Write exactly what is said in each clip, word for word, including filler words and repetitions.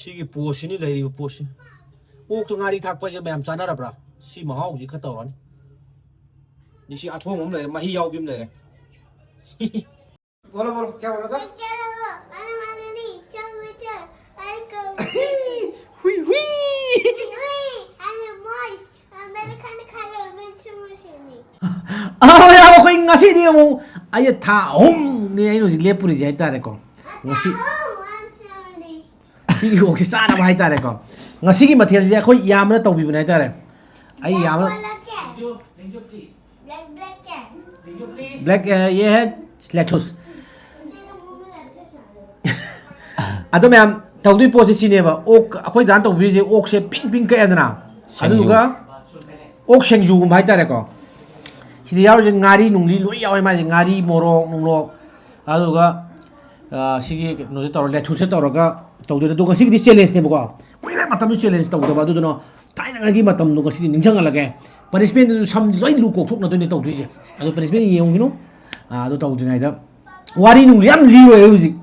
ꯁꯤꯒꯤ ꯄꯣꯠꯁꯤꯅꯤ ꯂꯩꯔꯤꯕ ꯄꯣꯠꯁꯤ꯫ ꯑꯣꯛꯇ ꯉꯥꯔꯤ ꯊꯥꯛꯄꯁꯦ ꯃꯌꯥꯝ ꯆꯥꯅꯔꯕ꯭ꯔꯥ? ꯁꯤ ꯃꯍꯥꯎꯁꯤ ꯈꯔ ꯇꯧꯔꯅꯤ꯫ ꯑꯗꯩ ꯁꯤ ꯑꯊꯣꯡꯕ ꯑꯃ ꯂꯩꯔꯦ, ꯃꯍꯤ ꯌꯥꯎꯕꯤ ꯑꯃ ꯂꯩꯔꯦ꯫ ꯕꯣꯂꯣ, ꯕꯣꯂꯣ, ꯀꯌꯥ ꯕꯣꯂꯣ ꯊꯥ? ꯍꯨꯏ, ꯍꯨꯏ꯫ ꯑꯥꯎ, ꯌꯥꯎ, ꯑꯩꯈꯣꯏ ꯉꯁꯤꯗꯤ ꯑꯃꯨꯛ, ꯑꯩꯁꯦ ꯊꯥ ꯑꯍꯨꯝꯅꯤ ꯑꯩꯅ ꯍꯧꯖꯤꯛ ꯂꯦꯞꯄꯨꯔꯤꯁꯦ ꯍꯥꯏꯇꯥꯔꯦꯀꯣ꯫ ꯉꯁꯤ ꯁꯤꯒꯤ ꯑꯣꯛꯁꯤ ꯆꯥꯅꯕ ꯍꯥꯏꯇꯥꯔꯦꯀꯣ꯫ ꯉꯁꯤꯒꯤ ꯃꯊꯦꯜꯁꯦ ꯑꯩꯈꯣꯏ ꯏꯌꯥꯝꯕꯅ ꯇꯧꯕꯤꯕꯅꯦ ꯍꯥꯏꯇꯥꯔꯦ꯫ ꯑꯩ ꯏꯌꯥꯝꯕꯅ black, black, black. Black, ꯑ, ꯌꯦ ꯍꯦ, lettuce꯫ ꯑꯗꯣ ꯃꯌꯥꯝ, ꯇꯧꯗꯣꯏ ꯄꯣꯠꯁꯦ ꯁꯤꯅꯦꯕ꯫ ꯑꯣꯛ, ꯑꯩꯈꯣꯏ ꯗꯥꯅ ꯇꯧꯕꯤꯔꯤꯁꯦ, ꯑꯣꯛꯁꯦ ꯄꯤꯡ ꯄꯤꯡ ꯀꯛꯑꯦꯗꯅ꯫ ꯁꯤꯡꯖꯨ꯫ ꯑꯗꯨꯗꯨꯒ ꯑꯣꯛ ꯁꯤꯡꯖꯨꯒꯨꯝꯕ ꯍꯥꯏꯇꯥꯔꯦꯀꯣ꯫ ꯁꯤꯗ ꯌꯥꯎꯔꯤꯁꯦ ꯉꯥꯔꯤ ꯅꯨꯡꯂꯤ ꯂꯣꯏ ꯌꯥꯎꯋꯦ ꯃꯥꯏꯁꯦ, ꯉꯥꯔꯤ, ꯃꯣꯔꯣꯛ ꯅꯨꯡꯂꯣꯛ꯫ ꯑꯗꯨꯒ, ꯑ, ꯁꯤꯒꯤ ꯀꯩꯅꯣꯁꯦ ꯇꯧꯔ, lettuceꯁꯦ ꯇꯧꯔꯒ ꯇꯧꯗꯣꯏꯅꯦ꯫ ꯑꯗꯣ ꯉꯁꯤꯒꯤꯗꯤ challengeꯅꯦꯕꯀꯣ꯫ ꯀꯨꯏꯔꯦ ꯃꯇꯝꯗꯨ challenge ꯇꯧꯗꯕ꯫ ꯑꯗꯨꯗꯨꯅ ꯊꯥꯏꯅꯉꯩꯒꯤ ꯃꯇꯝꯗꯣ ꯉꯁꯤꯗꯤ ꯅꯤꯡꯁꯤꯡꯍꯜꯂꯒꯦ꯫ Punishmentꯗꯨꯁꯨ ꯁꯝ ꯂꯣꯏ ꯂꯨ ꯀꯣꯛꯊꯣꯛꯅꯗꯣꯏꯅꯦ ꯇꯧꯗꯣꯏꯁꯦ꯫ ꯑꯗꯣ punishment ꯌꯦꯡꯉꯨꯈꯤꯅꯨ꯫ ꯑꯥ, ꯑꯗꯨ ꯇꯧꯗ꯭ꯔꯤꯉꯩꯗ ꯋꯥꯔꯤ ꯅꯨꯡꯂꯤ ꯌꯥꯝ ꯂꯤꯔꯣꯏ ꯍꯧꯖꯤꯛ꯫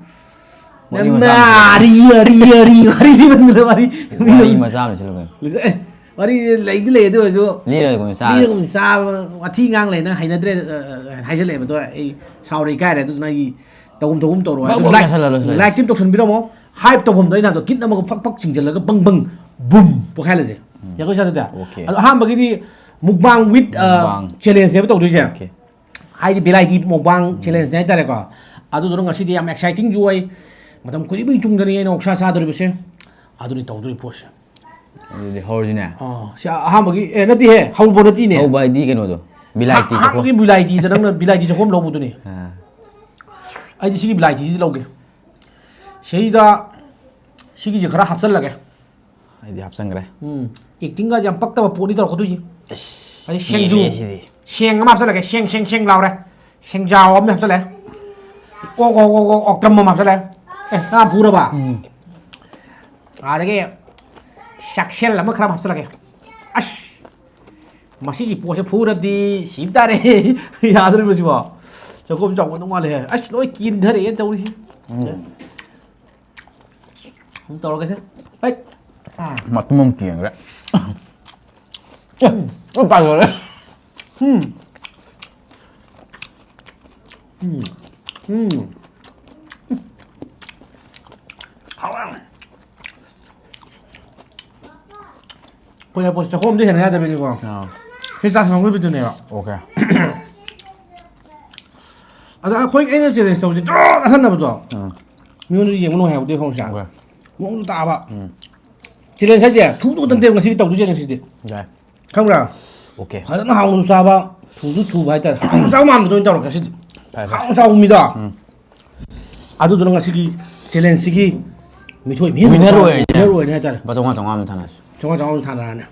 ꯋꯥꯔꯤ ꯃꯆꯥ ꯑꯃ ꯋꯥꯔꯤ, ꯋꯥꯔꯤ, ꯋꯥꯔꯤ, ꯋꯥꯔꯤ ꯂꯤꯃꯟꯗꯅ ꯋꯥꯔꯤ꯫ ꯋꯥꯔꯤ ꯃꯆꯥ ꯑꯃ ꯂꯤꯁꯜꯂꯨ ꯀꯩꯅꯣ꯫ ꯑꯦ, ꯋꯥꯔꯤ ꯂꯩꯗꯤ ꯂꯩ, ꯑꯗꯨ ꯑꯣꯏꯔꯁꯨ ꯂꯤꯔꯣꯏ ꯀꯨꯝꯁꯤ ꯆꯥꯔꯁꯤ꯫ ꯂꯤꯔꯒꯨꯝꯁꯤ ꯆꯥꯕ, ꯋꯥꯊꯤ ꯉꯥꯡ ꯂꯩ, ꯅꯪ ꯍꯩꯅꯗ꯭ꯔꯦ, ꯑ, ꯑ, ꯍꯥꯏꯖꯜꯂꯛꯑꯦꯕ꯫ ꯑꯗꯣ ꯑꯩ ꯁꯥꯎꯔꯦ, ꯏꯀꯥꯏꯔꯦ꯫ ꯑꯗꯨꯗꯨꯅ ꯑꯩ ꯇꯧꯐꯝ ꯇꯧꯐꯝ ꯇꯧꯔꯣ꯫ ꯕꯛ ꯑꯗꯨ ꯕꯛ like, ꯆꯥꯁꯜꯂ ꯂꯣꯏꯁꯤꯜꯂꯁꯤ꯫ Likeꯇꯤ ꯑꯃ ꯇꯧꯁꯟꯕꯤꯔꯝꯃꯣ꯫ Hype ꯇꯧꯐꯝꯗꯣ ꯑꯩꯅ ꯍꯥꯏꯕꯗꯣ, ꯀꯤꯠ ꯑꯃꯒ ꯐꯛ ꯐꯛ ꯆꯤꯡꯁꯤꯜꯂꯒ ꯕꯪ ꯕꯪ ꯕꯨꯝ ꯄꯣꯛꯈꯥꯏꯍꯜꯂꯁꯦ꯫ ꯎꯝ꯫ ꯌꯥꯗꯣꯏ ꯁꯥꯗꯣꯏꯗ? Okay꯫ ꯑꯗꯣ ꯑꯍꯥꯟꯕꯒꯤꯗꯤ mukbang with, ꯑ, mukbang challengeꯅꯦꯕ ꯇꯧꯗꯣꯏꯁꯦ꯫ Okay꯫ ꯍꯥꯏꯗꯤ ꯚꯦꯂꯥꯏꯇꯤ mukbang challengeꯅꯦ ꯍꯥꯏꯇꯥꯔꯦꯀꯣ꯫ ꯑꯗꯨꯗꯨꯅ ꯉꯁꯤꯗꯤ ꯌꯥꯝ excitingꯁꯨ ꯑꯣꯏ꯫ ꯃꯇꯝ ꯀꯨꯏꯔꯕꯒꯤ ꯇꯨꯡꯗꯅꯤ ꯑꯩꯅ ꯑꯣꯛꯁꯥ ꯆꯥꯗꯣꯔꯤꯕꯁꯦ꯫ ꯑꯗꯨꯅꯤ ꯇꯧꯗꯣꯔꯤ ꯄꯣꯠꯁꯦ꯫ ꯑꯗꯨꯗꯤ ꯍꯧꯔꯁꯤꯅꯦ꯫ ꯑꯥ, ꯁꯤ ꯑꯍꯥꯟꯕꯒꯤ, ꯑꯦ, ꯅꯠꯇꯦꯍꯦ, ꯍꯧꯕ ꯅꯠꯇꯦꯅꯦ꯫ ꯍꯧꯕ ꯍꯥꯏꯗꯤ ꯀꯩꯅꯣꯗꯣ, ꯚꯦꯂꯥꯏꯇꯤ ꯆꯥꯛꯈꯨꯝ꯫ ꯑꯍꯥꯟꯕꯒꯤ ꯚꯦꯂꯥꯏꯇꯤꯗ ꯅꯪꯅ ꯚꯦꯂꯥꯏꯇꯤ ꯆꯥꯛꯈꯨꯝ ꯂꯧꯕꯗꯨꯅꯤ꯫ ꯑꯥ꯫ ꯑꯩꯗꯤ ꯁꯤꯒꯤ ꯚꯦꯂꯥꯏꯇꯤꯁꯤꯗꯤ ꯂꯧꯒꯦ꯫ ꯁꯤꯗ ꯁꯤꯒꯤꯁꯦ ꯈꯔ ꯍꯥꯞꯆꯜꯂꯒꯦ꯫ ꯑꯩꯗꯤ ꯍꯥꯞꯆꯟꯈ꯭ꯔꯦ꯫ ꯎꯝ, actingꯒ ꯌꯥꯝ ꯄꯛꯇꯕ ꯄꯣꯠꯅꯤ ꯇꯧꯔꯛꯀꯗꯣꯏꯁꯦ꯫ ꯑꯩꯁ, ꯑꯗꯩ ꯁꯦꯡꯖꯨ꯫ ꯄꯦꯜꯂꯦ ꯁꯤꯗꯤ꯫ ꯁꯦꯡ ꯑꯃ ꯍꯥꯞꯆꯜꯂꯒꯦ, ꯁꯦꯡ, ꯁꯦꯡ, ꯁꯦꯡ ꯂꯥꯎꯔꯦ꯫ ꯁꯦꯡꯖꯥꯎ ꯑꯃ ꯍꯥꯞꯆꯜꯂꯦ꯫ ꯑꯣꯛ, ꯑꯣꯛ, ꯑꯣꯛ, ꯑꯣꯛ, ꯑꯣꯛꯇ꯭ꯔꯝ ꯑꯃ ꯍꯥꯞꯆꯜꯂꯦ꯫ ꯑꯦ, ꯅꯪ ꯄꯨꯔꯕ? ꯎꯝ꯫ ꯑꯗꯒꯤ ꯆꯥꯛꯁꯦꯜ ꯑꯃ ꯈꯔ ꯍꯥꯞꯆꯜꯂꯒꯦ꯫ ꯑꯁ! ꯃꯁꯤꯒꯤ ꯄꯣꯠꯁꯦ ꯐꯨꯔꯗꯤ ꯁꯤꯕ ꯇꯥꯔꯦ꯫ ꯌꯥꯗꯣꯔꯤꯕ ꯁꯤꯕꯣ? ꯆꯥꯛꯈꯨꯝ ꯆꯥꯎꯕ ꯅꯨꯡꯉꯥꯏꯔꯦ꯫ ꯑꯁ, ꯂꯣꯏ ꯀꯦꯟꯊꯔꯛꯑꯦꯅ ꯇꯧꯔꯤꯁꯤ꯫ ꯎꯝ꯫ ꯑꯃꯨꯛ ꯇꯧꯔꯒꯦꯁꯦ꯫ ꯍꯩꯠ! ꯑꯥ꯫ ꯃꯇꯨꯝ ꯑꯃ ꯀꯦꯟꯈ꯭ꯔꯦ꯫ ꯑꯦ, ꯂꯣꯏ ꯄꯥꯏꯈ꯭ꯔꯦ꯫ ꯎꯝ꯫ ꯎꯝ꯫ ꯎꯝ꯫ ꯍꯥꯎꯔꯦ꯫ ꯑꯩꯈꯣꯏꯅ ꯄꯣꯠ ꯆꯥꯛꯈꯣꯝꯗ ꯍꯦꯟꯅ ꯌꯥꯗꯕꯅꯤꯀꯣ꯫ ꯑꯥ꯫ ꯁꯤ ꯆꯥꯛ ꯊꯣꯡꯕꯒꯤꯗꯨꯅꯦꯕ꯫ ꯑꯣꯀꯦ꯫ ꯑꯗ ꯑꯩꯈꯣꯏ ꯑꯩꯅ ꯆꯦꯂꯦꯟꯖ ꯇꯧꯕꯁꯦ ꯖꯣꯔ ꯆꯥꯁꯟꯅꯕꯗꯣ꯫ ꯎꯝ꯫ ꯃꯤꯉꯣꯟꯗ ꯌꯦꯡꯕ ꯅꯨꯡꯉꯥꯏꯍꯧꯗꯦ ꯈꯪꯕ꯭ꯔꯥ? ꯑꯣꯀꯦ꯫ ꯃꯑꯣꯡꯗꯣ ꯇꯥꯕ꯫ ꯎꯝ꯫ ꯆꯦꯂꯦꯟꯖ ꯍꯥꯏꯁꯦ ꯊꯨꯗꯣꯛꯇꯅ ꯉꯁꯤꯒꯤ ꯇꯧꯗꯣꯏ ꯆꯦꯂꯦꯟꯖꯁꯤꯗꯤ꯫ ꯌꯥꯏ꯫ ꯈꯪꯕ꯭ꯔꯥ? ꯑꯣꯀꯦ꯫ ꯐꯖꯅ ꯍꯥꯎꯅꯁꯨ ꯆꯥꯕ, ꯊꯨꯁꯨ ꯊꯨꯕ ꯍꯥꯏꯇꯥꯔꯦ꯫ ꯍꯥꯎꯅ ꯆꯥꯕ ꯃꯥꯟꯕꯗ ꯑꯣꯏꯅ ꯇꯧꯔꯛꯀꯦ ꯁꯤꯗꯤ꯫ ꯐꯔꯦ, ꯐꯔꯦ꯫ ꯍꯥꯎꯅ ꯆꯥꯕ ꯃꯤꯗꯣ꯫ ꯎꯝ꯫ ꯑꯗꯨꯗꯨꯅ ꯉꯁꯤꯒꯤ ꯆꯦꯂꯦꯟꯖꯁꯤꯒꯤ ꯃꯤꯊꯣꯏ ꯃꯤ Winner ꯑꯣꯏꯔꯁꯦ꯫ Winner ꯑꯣꯏꯔꯅꯤ ꯍꯥꯏꯇꯥꯔꯦ꯫ ꯂꯨꯄꯥ ꯆꯥꯝꯃꯉꯥ ꯆꯥꯝꯃꯉꯥ ꯑꯃ ꯊꯥꯅꯔꯁꯤ꯫ ꯆꯥꯝꯃꯉꯥ ꯆꯥꯝꯃꯉꯥ ꯊꯥꯅꯔꯅꯤ꯫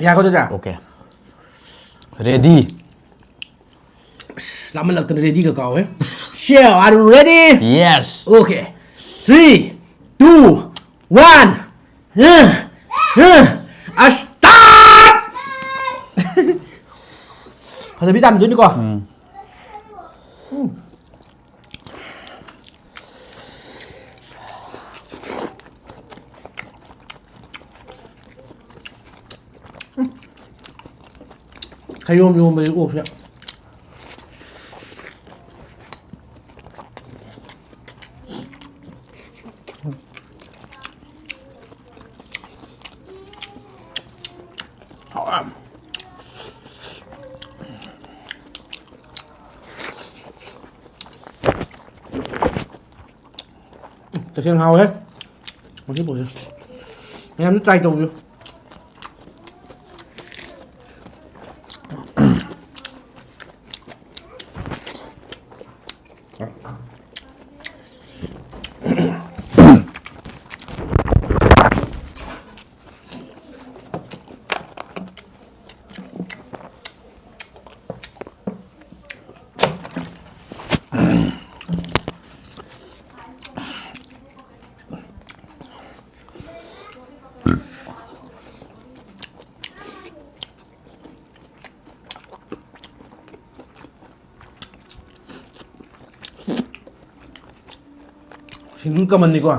ꯌꯥꯀꯣ ꯑꯗꯨꯗꯤ? ꯑꯣꯀꯦ꯫ ꯔꯦꯗꯤ꯫ ꯂꯥꯝꯃꯜꯂꯛꯇꯅ ꯔꯦꯗꯤꯒ ꯀꯥꯎꯋꯦ꯫ ꯁꯦ, are you ready? Yes. Okay. Three, two, one. Start! ꯐꯖꯕꯤ ꯇꯥꯝꯗꯣꯏꯅꯤꯀꯣ꯫ ꯎꯝ꯫ ꯈꯌꯣꯝ ꯌꯣꯝꯕꯁꯦ ꯑꯣꯛꯁꯦ꯫ ꯇꯁꯦꯡꯅ ꯍꯥꯎꯋꯦ꯫ ꯃꯁꯤ ꯄꯣꯠꯁꯦ꯫ ꯃꯌꯥꯝꯁꯨ ꯇ꯭ꯔꯥꯏ ꯇꯧꯕꯤꯌꯨ꯫ ꯁꯤꯡꯖꯨ ꯀꯃꯟꯅꯤꯀꯣ꯫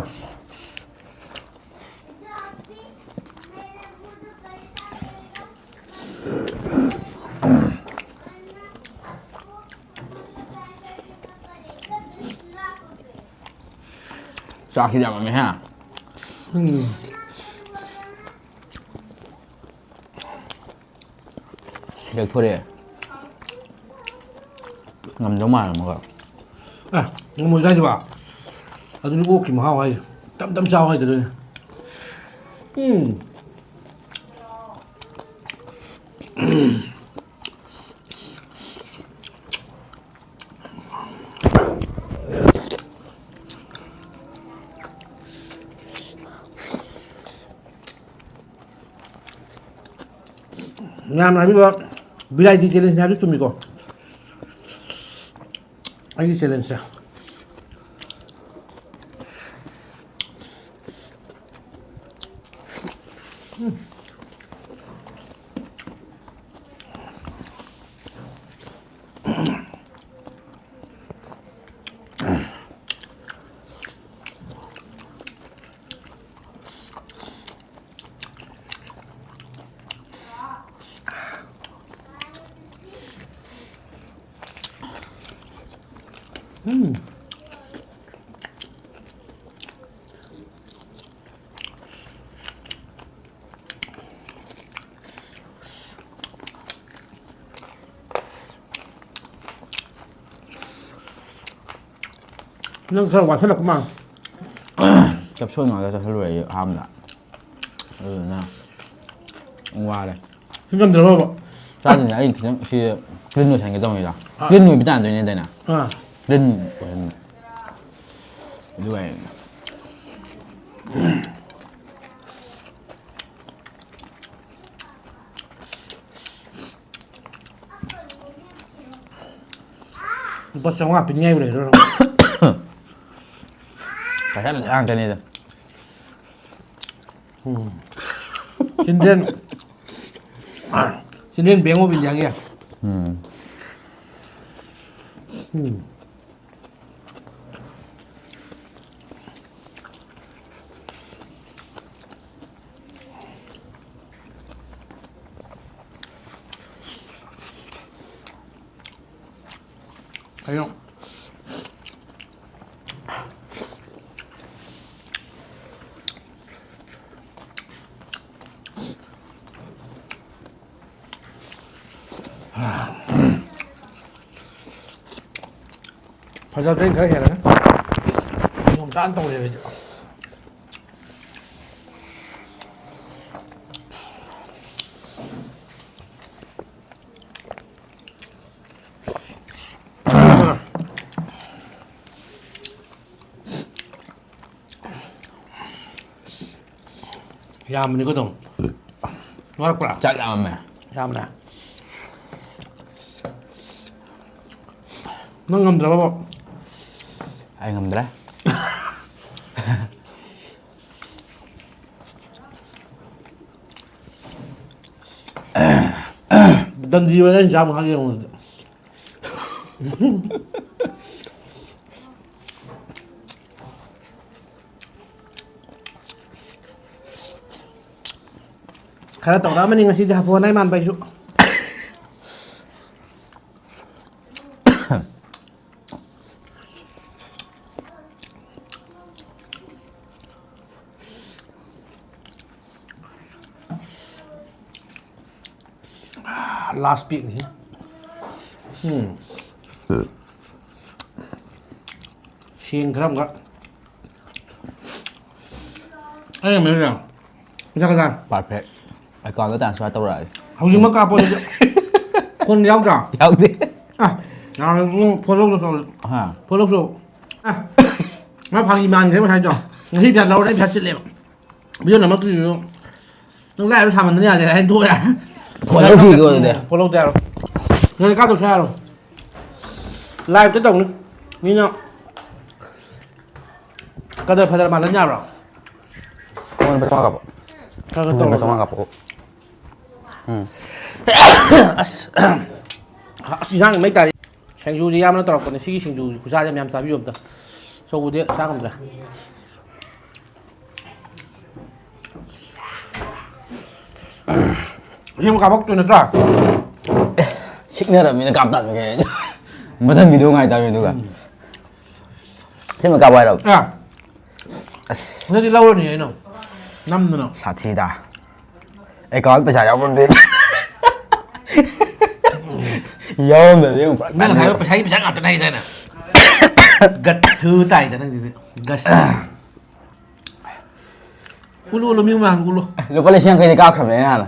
ꯆꯥꯛꯁꯤꯗꯤ ꯌꯥꯝꯃꯝꯃꯦꯍꯦ꯫ ꯎꯝ꯫ ꯂꯦꯛꯊꯣꯔꯛꯑꯦ꯫ ꯉꯝꯗꯧ ꯃꯥꯜꯂꯝꯃꯒ꯫ ꯑꯦ, ꯉꯝꯃꯣꯏꯗ ꯍꯥꯏꯁꯤꯕ꯫ ꯑꯗꯨꯅꯤ ꯑꯣꯛꯀꯤ ꯃꯍꯥꯎ ꯍꯥꯏꯁꯦ꯫ ꯇꯞ ꯇꯞ ꯆꯥꯎ ꯍꯥꯏꯗꯨꯅꯤ꯫ ꯎꯝ꯫ ꯃꯌꯥꯝꯅ ꯍꯥꯏꯕꯤꯕ ꯚꯦꯔꯥꯏꯇꯤ ꯆꯦꯂꯦꯟꯖꯅꯤ ꯍꯥꯏꯕꯗꯨ ꯆꯨꯝꯃꯤꯀꯣ? ꯑꯩꯒꯤ ꯆꯦꯂꯦꯟꯖꯁꯦ꯫ ꯎꯝ꯫ ꯅꯪ ꯈꯔ ꯋꯥꯁꯜꯂꯛꯄ ꯃꯥꯜꯂꯦ꯫ ꯆꯞꯁꯣꯟ ꯉꯥꯛꯇ ꯆꯥꯁꯤꯜꯂꯨꯔꯦ ꯑꯩ ꯑꯍꯥꯟꯕꯗ꯫ ꯑꯗꯨꯗꯨꯅ ꯋꯥꯔꯦ꯫ ꯁꯤ ꯉꯝꯗ꯭ꯔꯕꯕ? ꯆꯥꯗꯣꯏꯅꯦ, ꯑꯩ ꯈꯤꯇꯪ ꯁꯤ ꯀ꯭ꯂꯤꯟ ꯑꯣꯏꯁꯟꯒꯦ ꯇꯧꯅꯤꯗ꯫ ꯑꯥ꯫ ꯀ꯭ꯂꯤꯟ ꯑꯣꯏꯕ ꯇꯥꯟꯗꯣꯏꯅꯦ ꯑꯗꯥꯏꯅ? ꯑꯥ꯫ ꯀ꯭ꯂꯤꯟ ꯑꯣꯏꯍꯟ-, ꯑꯗꯨ ꯑꯣꯏꯔꯗꯤ꯫ ꯂꯨꯄꯥ ꯆꯥꯝꯃꯉꯥ ꯄꯤꯅꯤꯡꯉꯥꯏꯕꯨ ꯂꯩꯔꯔꯣꯏ꯫ ꯄꯩꯁꯥ ꯂꯩꯇ ꯉꯥꯛꯇꯅꯤꯗ꯫ ꯎꯝ꯫ Central, Central Bank of India ꯒꯤ꯫ ꯎꯝ꯫ ꯎꯝ꯫ ꯀꯩꯅꯣ? ꯐꯖꯕꯗꯩ ꯈꯔ ꯍꯦꯜꯂꯦ꯫ ꯌꯥꯝ ꯆꯥꯅ ꯇꯧꯔꯦ ꯑꯩꯗꯤ꯫ ꯌꯥꯝꯕꯅꯤꯀꯣ ꯑꯗꯨꯝ꯫ ꯋꯥꯔꯛꯄ꯭ꯔꯥ? ꯆꯥꯛ ꯌꯥꯝꯃꯦ꯫ ꯌꯥꯝꯕꯅꯦ꯫ ꯅꯪ ꯉꯝꯗ꯭ꯔꯕꯕ? ꯑꯩ ꯉꯝꯗ꯭ꯔꯦ꯫ ꯗꯟꯗꯤ ꯑꯣꯏꯅ ꯑꯩꯅ ꯆꯥꯕ ꯉꯥꯏꯍꯥꯛ ꯌꯦꯡꯉꯨ ꯑꯗꯨꯗꯤ꯫ ꯈꯔ ꯇꯧꯔꯛꯑꯃꯅꯤ ꯉꯁꯤꯗꯤ ꯍꯥꯄꯣ ꯅꯥꯏ ꯃꯥꯟꯕ ꯑꯩꯁꯨ꯫ ꯂꯥꯁ ꯄꯤꯛꯅꯤ꯫ ꯎꯝ꯫ ꯁꯦꯡ ꯈꯔ ꯑꯃꯒ꯫ ꯑꯩꯅ ꯃꯦꯁꯦꯖ ꯄꯩꯁꯥ ꯈꯔ ꯊꯥꯔꯣ꯫ Perfect. Account ꯗ transfer ꯇꯧꯔꯛꯑꯒꯦ꯫ ꯍꯧꯖꯤꯛꯃꯛ ꯀꯥꯞꯄꯣ ꯑꯗꯨꯗꯤ꯫ ꯐꯣꯟ ꯌꯥꯎꯗ꯭ꯔꯥ? ꯌꯥꯎꯗꯦ꯫ ꯑ, ꯌꯥꯔꯣꯏ, ꯎꯝ, ꯐꯣꯟ ꯂꯧꯗꯣ ꯇꯧꯔꯦ꯫ ꯍꯥ꯫ ꯐꯣꯟ ꯂꯧꯁꯨ꯫ ꯑ, ꯃꯥ ꯐꯥꯒꯤ ꯃꯥꯟꯈ꯭ꯔꯦ ꯉꯁꯥꯏꯗꯣ꯫ ꯉꯁꯤ ꯄꯩꯁꯥ ꯂꯧꯔꯦ, ꯑꯩ ꯄꯩꯁꯥ ꯆꯤꯜꯂꯦꯕ꯫ ꯚꯤꯗꯤꯑꯣ ꯅꯝꯃꯛꯇ꯭ꯔꯤꯁꯨ ꯅꯪ ꯂꯥꯏꯔꯕ ꯁꯥꯃꯟꯗꯅ ꯌꯥꯗꯦ ꯍꯥꯏꯅ ꯇꯣꯛꯑꯦ꯫ ꯐꯣꯟ ꯂꯧꯈꯤꯒꯦ ꯑꯗꯨꯗꯤ꯫ ꯐꯣꯟ ꯂꯧꯗ ꯌꯥꯔꯣꯏ꯫ ꯅꯪ ꯀꯥꯞꯇꯧꯁꯨ ꯌꯥꯔꯣꯏ꯫ Live ꯇ ꯇꯧꯅꯤ꯫ ꯃꯤꯅ ꯀꯗꯔ ꯐꯗꯔ ꯃꯥꯜꯍꯟ ꯌꯥꯕ꯭ꯔꯣ? ꯑꯩꯉꯣꯟꯗ ꯂꯨꯄꯥ ꯆꯥꯝꯃꯉꯥ ꯀꯥꯞꯄꯣ꯫ ꯈꯔ ꯈꯔ ꯑꯩꯉꯣꯟꯗ ꯇꯧꯔꯣ꯫ ꯂꯨꯄꯥ ꯆꯥꯝꯃꯉꯥ ꯀꯥꯞꯄꯛꯑꯣ꯫ ꯎꯝ꯫ ꯑꯁ, ꯑꯁ, ꯏꯟꯁꯥꯡ ꯃꯩ ꯇꯥꯔꯤ꯫ ꯁꯤꯡꯖꯨꯁꯤ ꯌꯥꯝꯅ ꯇꯧꯔꯛꯄꯅꯦ꯫ ꯁꯤꯒꯤ ꯁꯤꯡꯖꯨꯁꯤ ꯈꯨꯆꯥꯁꯦ ꯃꯌꯥꯝ ꯆꯥꯕꯤꯌꯨ ꯑꯝꯇ꯫ ꯑꯆꯧꯕꯗꯤ ꯆꯥ ꯉꯝꯗ꯭ꯔꯦ꯫ ꯑꯁꯦꯡꯕ ꯀꯥꯞꯄꯛꯇꯣꯏ ꯅꯠꯇ꯭ꯔꯥ? ꯁꯤꯛꯅꯔꯝꯃꯤꯅ ꯀꯥꯞꯇꯥꯕꯅꯤ ꯀꯩꯅꯣ꯫ ꯃꯊꯪ ꯚꯤꯗꯤꯑꯣ ꯉꯥꯏ ꯇꯥꯕꯅꯤ ꯑꯗꯨꯒ꯫ ꯎꯝ꯫ ꯁꯤꯃ ꯀꯥꯞꯄꯣ ꯍꯥꯏꯔꯣ? ꯑꯥ꯫ ꯑꯁ꯫ ꯑꯗꯨꯗꯤ ꯂꯧꯔꯅꯤ ꯑꯩꯅ꯫ ꯅꯝꯗꯅ꯫ ꯁꯥꯊꯤꯗ꯫ ꯑꯦꯀꯥꯎꯟ ꯄꯩꯁꯥ ꯌꯥꯎꯔꯝꯗꯦ꯫ ꯌꯥꯎꯔꯝꯗ꯭ꯔꯗꯤ ꯑꯃꯨꯛ ꯄꯨꯔꯥ ꯅꯪ ꯉꯁꯥꯏ ꯀꯥꯟꯅꯩ꯫ ꯄꯩꯁꯥꯒꯤ ꯄꯩꯁꯥ ꯉꯥꯛꯇꯅꯦ ꯍꯥꯏꯗꯥꯏꯅꯦ? ꯒꯠꯊꯨ ꯇꯥꯏꯗ ꯅꯪꯁꯤꯗꯤ꯫ ꯒꯁ꯫ ꯎꯠꯂꯨ, ꯎꯠꯂꯨ, ꯃꯤ ꯃꯃꯥꯡꯗ ꯎꯠꯂꯨ꯫ ꯂꯨꯄꯥ ꯂꯤꯁꯤꯡ ꯌꯥꯡꯈꯩꯗꯤ ꯀꯥꯞꯈ꯭ꯔꯕꯅꯦ ꯑꯩꯅ ꯍꯥꯟꯅ꯫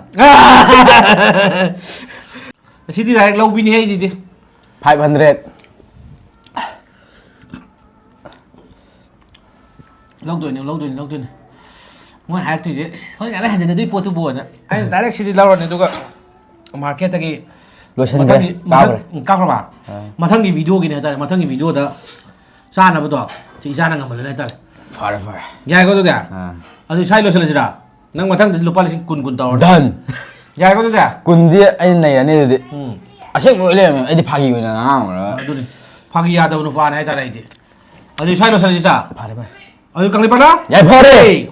ꯑꯁꯤꯗꯤ direct ꯂꯧꯕꯤꯅꯤ ꯑꯩꯁꯤꯗꯤ꯫ Five hundred꯫ ꯂꯧꯗꯣꯏꯅꯦ, ꯂꯧꯗꯣꯏꯅꯦ, ꯂꯧꯗꯣꯏꯅꯦ꯫ ꯃꯣꯏ ꯍꯥꯏꯔꯛꯇꯣꯏꯁꯦ, "ꯏꯁ, ꯍꯧꯖꯤꯛ ꯀꯥꯟꯗ ꯍꯟꯖꯤꯟꯅꯗꯣꯏ ꯄꯣꯠꯇꯨꯕꯨ"ꯅ꯫ ꯑꯩꯅ direct ꯁꯤꯗꯤ ꯂꯧꯔꯅꯤ, ꯑꯗꯨꯒ marketꯇꯒꯤ ꯂꯣꯏꯁꯤꯟꯈ꯭ꯔꯦ, ꯃꯊꯪꯒꯤ, ꯀꯥꯞꯈ꯭ꯔꯦ꯫ ꯃꯊꯪ, ꯀꯥꯞꯈ꯭ꯔꯕ? ꯑꯥ꯫ ꯃꯊꯪꯒꯤ ꯚꯤꯗꯤꯑꯣꯒꯤꯅꯦ ꯍꯥꯏꯇꯥꯔꯦ, ꯃꯊꯪꯒꯤ ꯚꯤꯗꯤꯑꯣꯗ ꯆꯥꯅꯕꯗꯣ ꯁꯤ ꯏꯆꯥꯅ ꯉꯝꯍꯜꯂꯅꯤ ꯍꯥꯏꯇꯥꯔꯦ꯫ ꯐꯔꯦ, ꯐꯔꯦ꯫ ꯌꯥꯏꯀꯣ ꯑꯗꯨꯗꯤ? ꯑꯥ꯫ ꯑꯗꯨ ꯏꯁꯥꯒꯤ ꯂꯣꯏꯁꯤꯜꯂꯁꯤꯔꯥ? ꯅꯪ ꯃꯊꯪꯗꯗꯤ ꯂꯨꯄꯥ ꯂꯤꯁꯤꯡ ꯀꯨꯟ, ꯀꯨꯟ ꯇꯧꯔꯅꯤ꯫ Done꯫ ꯌꯥꯏꯀꯣ ꯑꯗꯨꯗꯤ? ꯀꯨꯟꯗꯤ ꯑꯩꯅ ꯅꯩꯔꯅꯤ ꯑꯗꯨꯗꯤ꯫ ꯎꯝ꯫ ꯑꯁꯦꯡꯕ ꯑꯣꯏ ꯂꯩꯔꯝꯃꯦ꯫ ꯑꯩꯗꯤ ꯐꯥꯒꯤ ꯑꯣꯏꯅ ꯉꯥꯡꯉꯝꯃꯒ꯫ ꯑꯗꯨꯅꯤ꯫ ꯐꯥꯒꯤ ꯌꯥꯗꯕ ꯅꯨꯄꯥꯅꯦ ꯍꯥꯏꯇꯥꯔꯦ ꯑꯩꯗꯤ꯫ ꯑꯗꯨ ꯏꯁꯥꯒꯤ ꯂꯣꯏꯁꯤꯜꯂꯁꯤ ꯆꯥ? ꯐꯔꯦ, ꯐꯔꯦ꯫ ꯑꯗꯨ ꯀꯪꯂꯩꯄꯥꯛꯅ? ꯌꯥꯏꯐꯔꯦ꯫